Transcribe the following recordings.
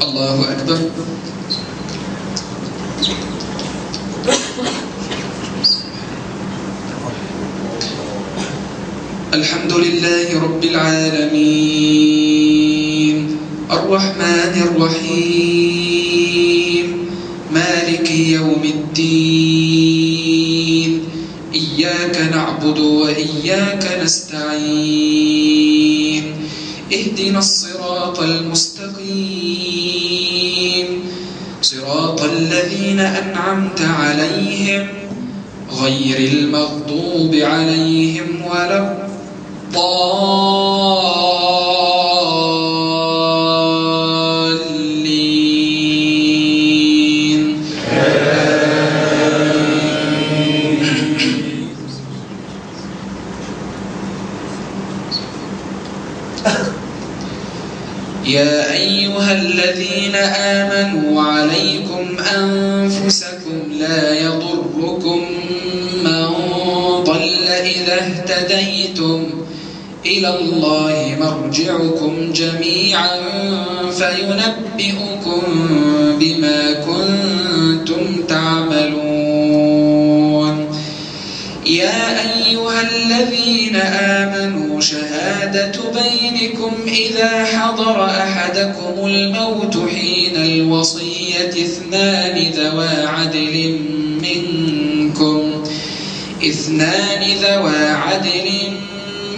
الله أكبر. الحمد لله رب العالمين الرحمن الرحيم مالك يوم الدين إياك نعبد وإياك نستعين اهدنا الصراط المستقيم صراط الذين أنعمت عليهم غير المغضوب عليهم ولا الضالين. يا أيها الذين آمنوا عليكم أنفسكم لا يضركم من ضل إذا اهتديتم إلى الله مرجعكم جميعا فينبئكم بما كنتم تعملون. يا أيها الذين آمنوا شهادة بينكم إذا حضر أحدكم الموت حين الوصية اثنان ذوا عدل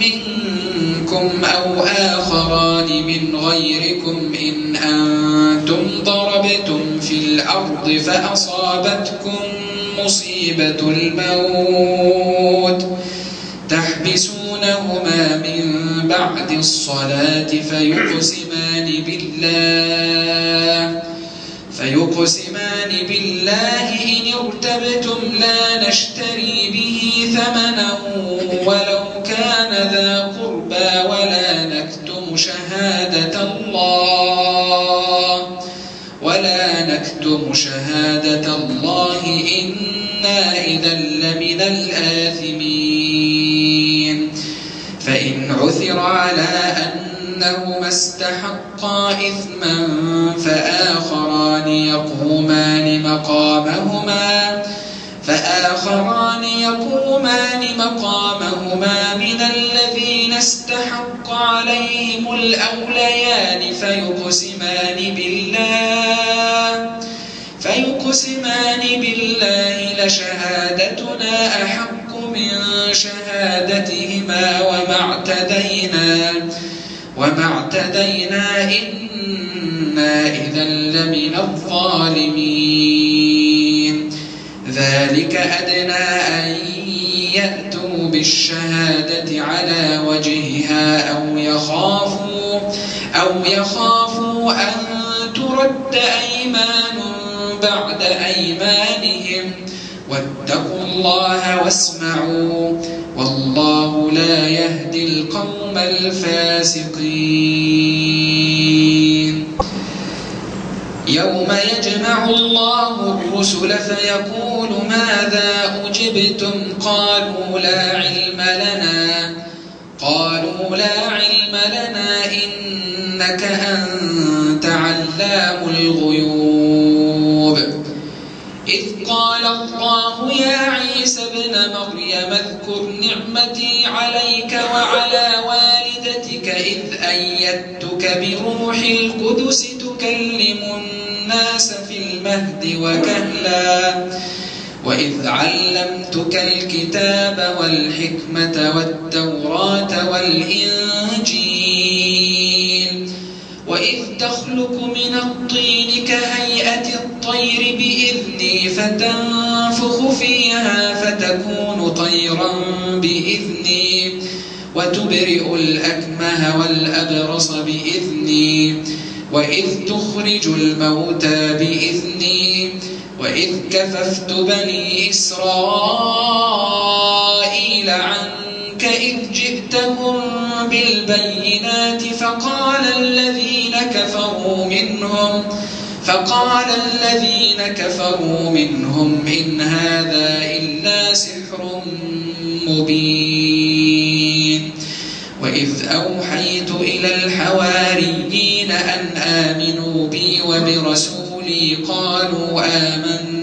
منكم أو آخران من غيركم إن أنتم ضربتم في الأرض فأصابتكم مصيبة الموت تحبسونهما من بعد الصلاة فيقسمان بالله إن ارتبتم لا نشتري به ثمنا ولو كان ذا قربى ولا نكتم شهادة الله إنا إذا لمن الآثمين. فإن عثر على أنهما استحقا إثما فآخران يقومان مقامهما من الذين استحق عليهم الأوليان فيقسمان بالله لشهادتنا أحق من شهادتهما وما اعتدينا إنا إذا لمن الظالمين. ذلك أدنى أن يأتوا بالشهادة على وجهها أو يخافوا أن ترد أيمان بعد أيمانهم واتقوا الله واسمعوا والله لا يهدي القوم الفاسقين. يوم يجمع الله الرسل فيقول ماذا أجبتم قالوا لا علم لنا إنك أنت علام الغيوب. إذ قال الله يا عيسى ابن مريم اذكر نعمتي عليك وعلى والدتك إذ أيدتك بروح القدس تكلم الناس في المهد وكهلا وإذ علمتك الكتاب والحكمة والتوراة والإنجيل وإذ تخلق من الطين كهيئة الطير بإذني فتنفخ فيها فتكون طيرا بإذني وتبرئ الأكمه والأبرص بإذني وإذ تخرج الموتى بإذني وإذ كففت بني إسرائيل عنك إذ جئتهم بالبينات فقال الذين كفروا منهم إن هذا إلا سحر مبين. وإذ أوحيت إلى الحواريين أن آمنوا بي وبرسولي برسولي قالوا آمنا.